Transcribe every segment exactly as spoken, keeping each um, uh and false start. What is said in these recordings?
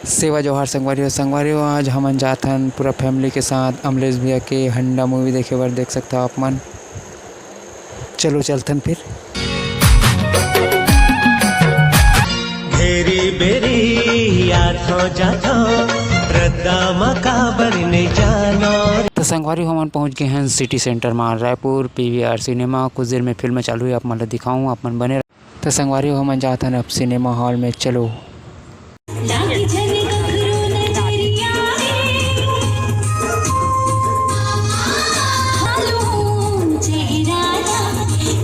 सेवा जोहार संगवारी हो। संगवारी हो, आज हमन जाथन पूरा family के साथ अमलेश भैया के हंडा movie देखे बर। देख सकता हो आप मन, चलो चलथन फिर। घेरी बेरी आथो जाथो, रद्दा म काबर नइ जानो। तो संगवारी हो, हमन पहुंच गए हैं सिटी सेंटर में, रायपुर, पीवीआर सिनेमा। कुछ देर में फिल्म चालू है, आप मन ला दिखाऊं, आप मन बने रहो। तो संगवारी हो, हमन जात हन अब सिनेमा हॉल में, चलो। लागी झन कखरो नजरिया रे, हालो चेहरा ला,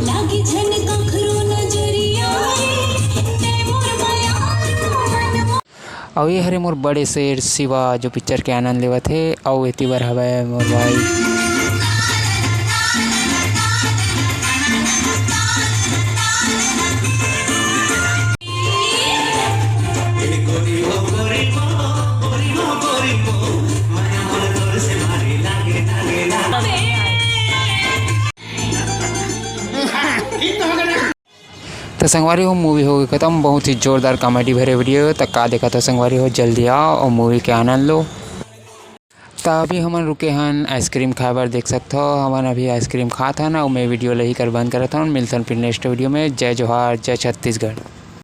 लागी झन कखरो नजरिया रे, ते मोर मयारू मन। अउ ये हरे मोर बड़े शेर शिवा, जो पिक्चर के आनंद लेवत हे। अउ एती बर हवय मोर भाई। तो संगवारी हो, movie हो गई खत्म। बहुत ही जोरदार comedy भरे video। तो का देखत हो संगवारी हो, जल्दी आओ और movie के आनंद लो। तो अभी हमन रुके हन ice cream खाए बर। देख सकत हो, हमन अभी ice cream खात हन और मैं video लही कर बंद करत हन। मिलथन फिर next video में। जय जोहार, जय छत्तीसगढ़।